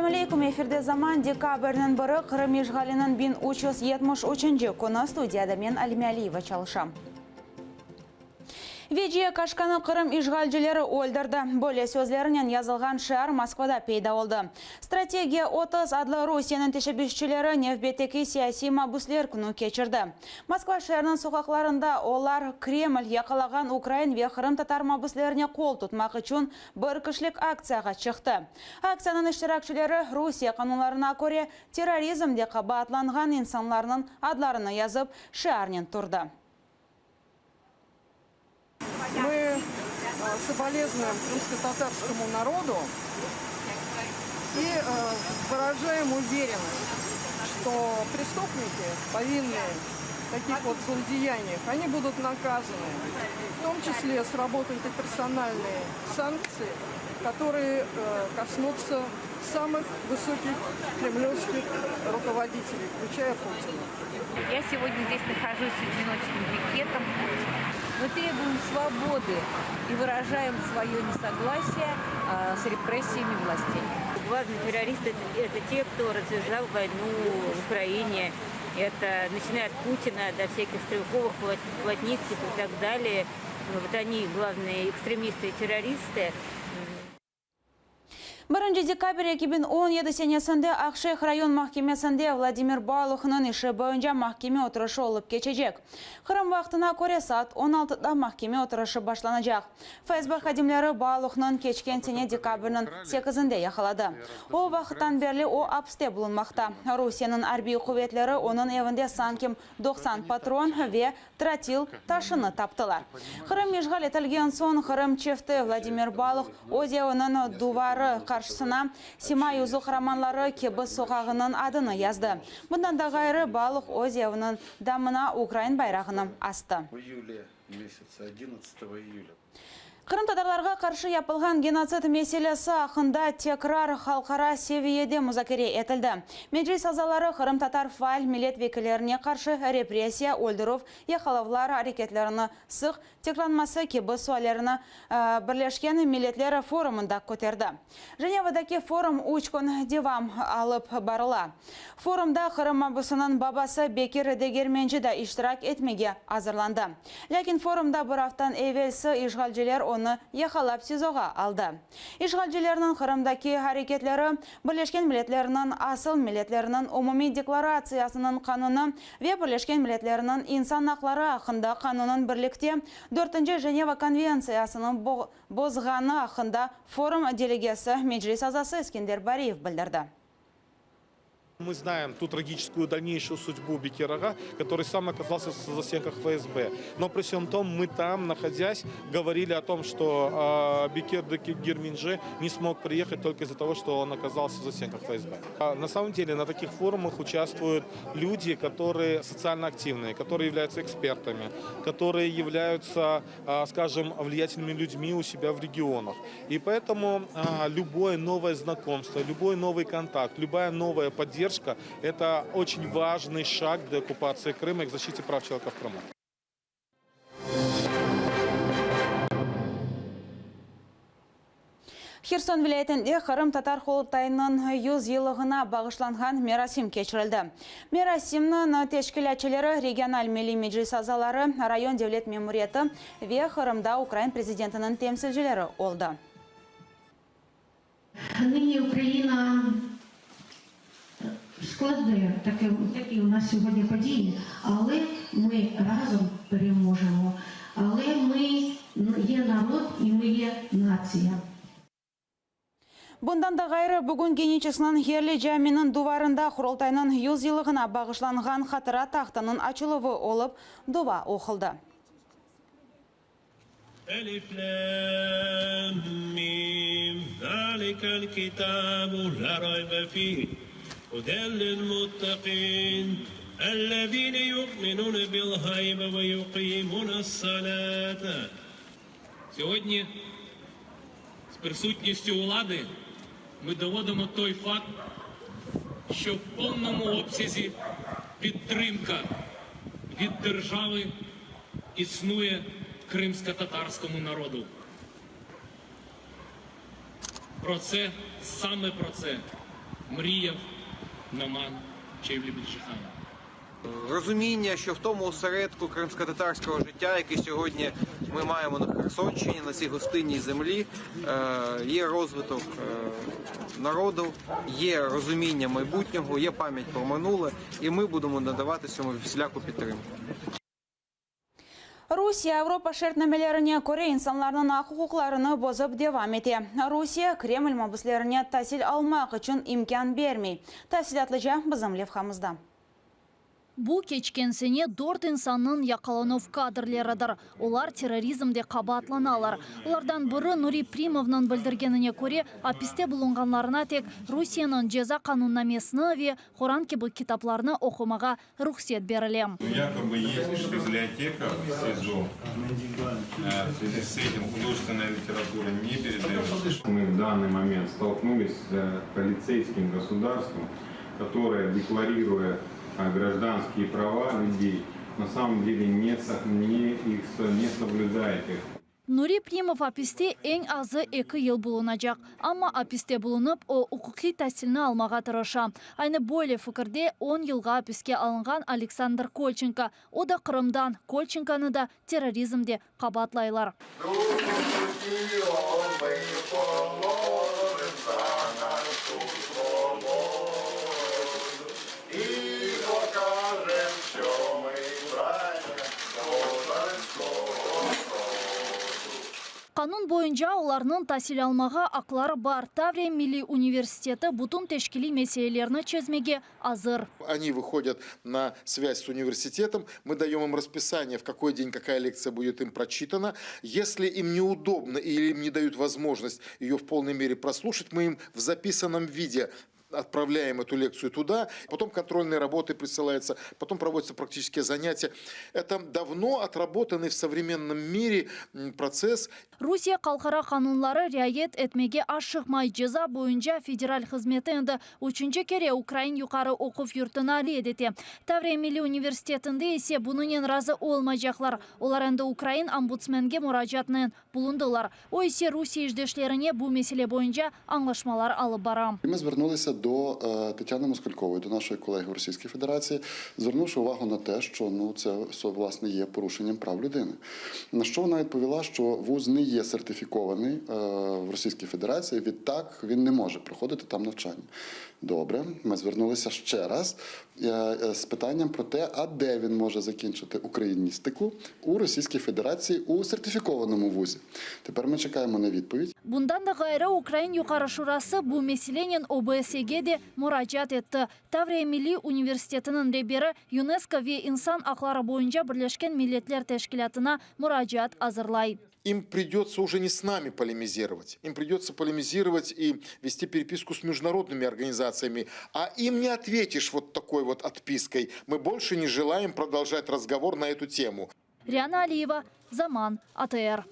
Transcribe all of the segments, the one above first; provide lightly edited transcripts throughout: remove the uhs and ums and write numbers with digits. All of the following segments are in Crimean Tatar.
Selâm aleyküm, efirde Zaman, dekabrniñ biri, Qırım işğaliniñ 1373-nci künü, studiyada men, Alime Aliyeva, çalışam. Veciye Kaşkanı Qırım işğalcileri öldürdi. Böyle sözlerinen yazılğan şiar Moskvada peyda oldı. Strategiya 30 adlı Rusiyeniñ teşebbüsçileri nevbetteki siyasiy mabüsler künü keçirdi. Moskva şeeriniñ soqaqlarında olar Kreml yaqalağan ukrain ve qırımtatar mabüslerine qol tutmaq içün bir kişilik aktsiyağa çıqtı. Aktsiyanıñ iştirakçileri Rusiye qanunlarına köre terrorizmde qabaatlanğan insanlarnıñ adlarını yazıp, şiarnen turdı. Мы соболезнуем крымско-татарскому народу и выражаем уверенность, что преступники, повинные в таких вот злодеяниях, они будут наказаны. В том числе сработают и персональные санкции, которые коснутся самых высоких кремлевских руководителей, включая Путина. Я сегодня здесь нахожусь с одиночным пикетом. Мы требуем свободы и выражаем свое несогласие с репрессиями властей. Главные террористы это те, кто развязал войну в Украине. Это начиная от Путина до всяких Стрелковых, Плотницких и так далее. Вот они главные экстремисты и террористы. Birinci dekabr 2017 senesinde Aqşeyh rayon mahkemesinde Vladimir Baluhnıñ işi boyunca mahkeme oturışı olıp keçecek. Qırım vaqtına köre saat on altıda mahkeme oturışı başlanacaq. FSB hadimleri Baluhnıñ keçken sene dekabrniñ sekizinde yaqaladı. O vaqıttan berli o apste bulunmaqta. Rusiyeniñ arbiy quvetleri onıñ evinde sanki 90 patron ve trotil taşını taptılar. Qırım işğal etilgen soñ Qırım çifti Vladimir Baluh öz eviniñ duvarı qarşısına Sima yüzü qaramanları kibi soqağınıñ adını yazdı. Bundan da ğayrı, Baluh öz eviniñ damına ukrain bayrağını astı. Qırımtatarlarğa qarşı yapılğan genotsid meselesi aqqında tekrar halqara seviyede muzakere etildi. Meclis azaları qırımtatar faal millet vekillerine qarşı repressiya, öldürüv, yaqalavlar areketlerini sıq tekrarlanması kibi suallerini Birleşken Milletler Forumında köterdi. Jenevadaki forum üç kün devam alıp barıla. Forumda Qırım mabüsiniñ babası Bekir Degermenci da iştirak etmege azırlandı. Lâkin forumda bir aftan evelsi işğalciler onı yaqalap SİZOğa aldı. İşğalcilerniñ Qırımdaki areketleri Birleşken Milletlerniñ Asıl milletlerniñ umumiy deklaratsiyasınıñ qanunı ve Birleşken Milletlerniñ insan aqları aqqında qanunıñ birlikte Dörtünci Jeneva konventsiyasınıñ bozğanı aqqında forum delegesi, Meclis azası Eskender Bariyev bildirdi. Мы знаем ту трагическую дальнейшую судьбу Бекир-ага, который сам оказался в застенках ФСБ. Но при всем том, мы там, находясь, говорили о том, что Бекир Дегерменджи не смог приехать только из-за того, что он оказался в застенках ФСБ. А на самом деле на таких форумах участвуют люди, которые социально активные, которые являются экспертами, которые являются, скажем, влиятельными людьми у себя в регионах. И поэтому любое новое знакомство, любой новый контакт, любая новая поддержка – это очень важный шаг к деоккупации Крыма и к защите прав человека в Крыму. Herson vilâyetinde Qırımtatar Qurultayınıñ 100 yıllığına bağışlanğan merasim keçirildi. Merasimniñ teşkilâtçıları regional milliy meclis azaları, rayon devlet memuriyeti ve Qırımda Ukraina prezidentiniñ temsilcileri oldı. Нині Україна складне таке, такі у нас сьогодні події, але ми разом переможемо. Але ми є народ і ми є нація. Bundan da ğayrı, bugün Geniçeskniñ yerli caminiñ duvarında Qurultaynıñ 100 yıllığına bağışlanğan hatıra tahtanıñ açıluvı olıp, dua oquldı. Elif, Lâm, Mim, Zâlikel kitâbu lâ raybe fîh, huden lil-muttaqîn, ellezîne yu'minûne bil-gaybi ve yuqîmûnes-salâte. Сьогодні з присутністю влади ми доводимо той факт, що в повному обсязі підтримка від держави існує кримськотатарському народу. Про це, саме про це. Мріяв Номан Челебіджіхан. Розуміння, що в тому осередку кримськотатарського життя, який сьогодні ми маємо на Херсонщині, на цій гостинній землі, е, є розвиток е, народу, є розуміння майбутнього, є пам'ять про минуле, і ми будемо надавати цьому всіляку підтримку. Rusiye Avropa şartnamelerine köre insanlarnıñ aq-uquqlarını bozıp devam ete. Rusiye Kreml mabüslerine tasil almaq içün imkân bermey. Tafsilâtlıca bizim levhamızda. Bu, keçken sene dört insannıñ yaqalanuv kadrlarıdır. Olar terrorizmde qabaatlanalar. Olardan biri Nuri Primovnıñ bildirgenine köre, apiste bulunğanlarına tek Rusiyeniñ ceza qanunnamesini ve Quran kibi kitaplarnı oqumağa ruhset berile. Якобы есть библиотека в СИЗО. В связи с этим художественная литература не передается. Мы в данный момент столкнулись с полицейским государством, которое, декларируя гражданские права людей, на самом деле не, не, их, не соблюдает их. Nuri Primov apiste eñ azı eki yıl bulunacaq. Amma apiste bulunıp, o, uquqiy tasilni almağa tırışa. Aynı böyle fikirde 10 yılğa apiske alınğan Aleksandr Kolçenko. O da Qırımdan. Kolçenkonı da terrorizmde qabaatlaylar. Qanun boyunca olarnıñ tasil almağa aqları bar. Tavriya milliy universiteti bütün teşkiliy meselelerni çezmege azır. Они выходят на связь с университетом, мы даем им расписание, в какой день какая лекция будет им прочитана. Если им неудобно или им не дают возможность ее в полной мере прослушать, мы им в записанном виде отправляем эту лекцию туда, потом контрольные работы присылаются, потом проводятся практические занятия. Это давно отработанный в современном мире процесс. Rusiye halqara qanunlarğa riayet etmege aşıqmay ceza boyunca federal hızmeti endi üçünci kere ukrain yuqarı oquv yurtuna red ete. Tavriya Milliy universitetinde ise bunıñnen razı olmaycaqlar. Olar endi ukrain ombudsmenge muracaatnen bulundılar. O ise Rusiye işdeşlerinen bu mesele boyunca añlaşmalar alıp bara. Ми звернулися до Тетяни Москалькової, до нашої колеги в Російській Федерації, звернувши увагу на те, що ну це все власне є порушенням прав людини. На що вона відповіла, що вуз не є сертифікований в Російській Федерації, відтак він не може проходити там навчання. Добре, ми звернулися ще раз з питанням про те, а де він може закінчити україністику у Російській Федерації у сертифікованому вузі. Тепер ми чекаємо на відповідь. Bundan da ğayrı Ukrain Yuqarı Şurası bu meselenen OBSEge de muracaat etti. Tavriya Milliy universitetiniñ reberi UNESCO ve İnsan aqları boyunca Birleşken Milletler Teşkilâtına muracaat azırlay. Им придется уже не с нами полемизировать, им придется полемизировать и вести переписку с международными организациями, а им не ответишь вот такой вот отпиской. Мы больше не желаем продолжать разговор на эту тему. Риана Алиева, Заман, АТР.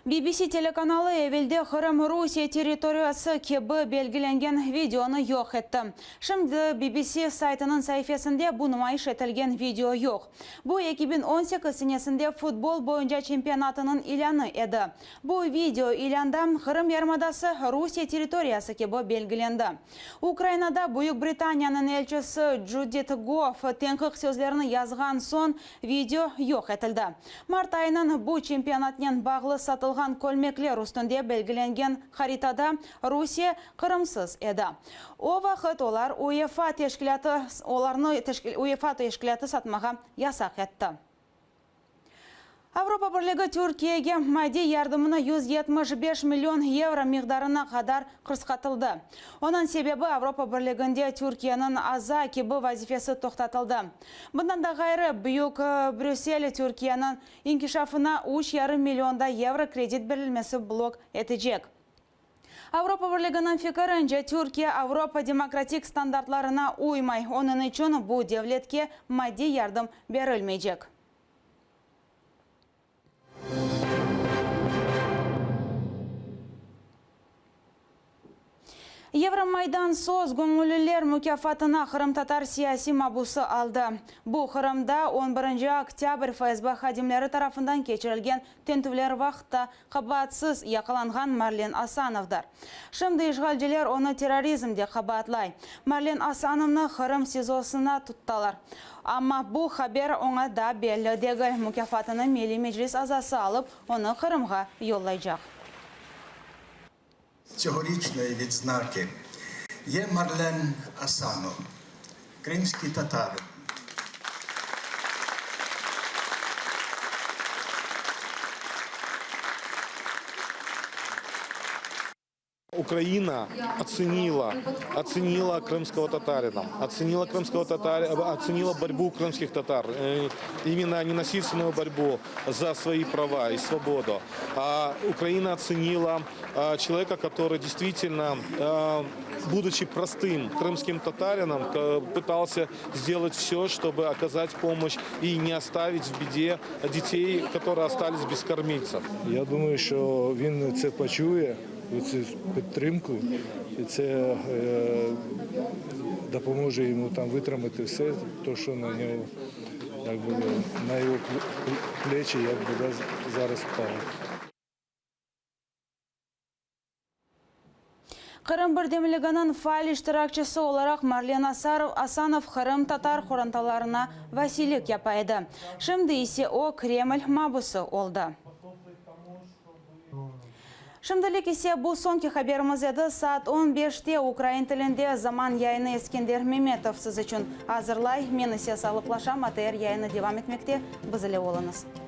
BBC telekanalı evelde Qırım Rusiye territoriyası kibi belgilengen videonı yoq etti. Şimdi BBC saytınıñ saifesinde bu numayış etilgen video yoq. Bu 2018 senesinde futbol boyunca çempionatınıñ ilânı edi. Bu video ilânda Qırım yarımadası Rusiye territoriyası kibi belgilendi. Ukrainada Büyük Britaniyanıñ elçisi Judit Gof tenqit sözlerini yazğan soñ video yoq etildi. Mart ayınıñ bu çempionatnen bağlı satılğan kölmekler üstünde belgilengen haritada Rusiye Qırımsız edi. O vaqıt olar UEFA teşkilâtı olarnı UEFA teşkilâtı satmağa yasaq etti. Avropa Birligi Türkiyege maddiy yardımını 175 million yevro miqdarına qadar qısqartıldı. Onıñ sebebi Avropa Birliginde Türkiyeniñ aza kibi vazifesi toqtatıldı. Bundan da ğayrı, Büyük Brüssel Türkiyeniñ inkişafına 3,5 millionda yevro kredit berilmesi blok etecek. Avropa Birliginiñ fikirince, Türkiye Avropa demokratik standartlarına uymay, onıñ içün bu devletke maddiy yardım berilmeycek. Yevromaydan söz göñülliler mukâfatına qırımtatar siyasiy mabusı aldı. Bu, Qırımda on birinci oktâbr FSB hadimleri tarafından keçirilgen tintüvler vaqıtta qabaatsız yaqalanğan Marlen Asanovdır. Şimdi işğalciler onı terrorizmde qabaatlay. Marlen Asanovnı Qırım SİZOsına tuttalar. Amma bu haber oña daa belli degil. Mukâfatını Milliy Meclis azası alıp, onı Qırımğa yollaycaq. Цьогорічної відзнаки є Марлен Асанов, кримський татарин. Украина оценила, оценила крымского татарина, оценила крымского татарина, оценила борьбу крымских татар, э, именно ненасильственную борьбу за свои права и свободу. А Украина оценила а, человека, который действительно, а, будучи простым крымским татарином, пытался сделать все, чтобы оказать помощь и не оставить в беде детей, которые остались без кормильцев. Я думаю, що він це почує, цю підтримку, і це е, допоможе йому там витримати все, те, що на нього, якби, на його плечі якби, да, зараз впало. Qırım birdemliginiñ faal iştirakçisi olaraq Marlen Asanov qırımtatar qorantalarına vasiylik yapa edi. Şimdi ise o, Kreml mabusı oldı. Şimdilik ise bu soñki haberimiz edi. Saat on beşte ukrain tilinde Zaman yayını Eskender Memetov siz içün azırlay. Men ise sağlıqlaşam, ATR yayını devam etmekte. Biz ile oluñız.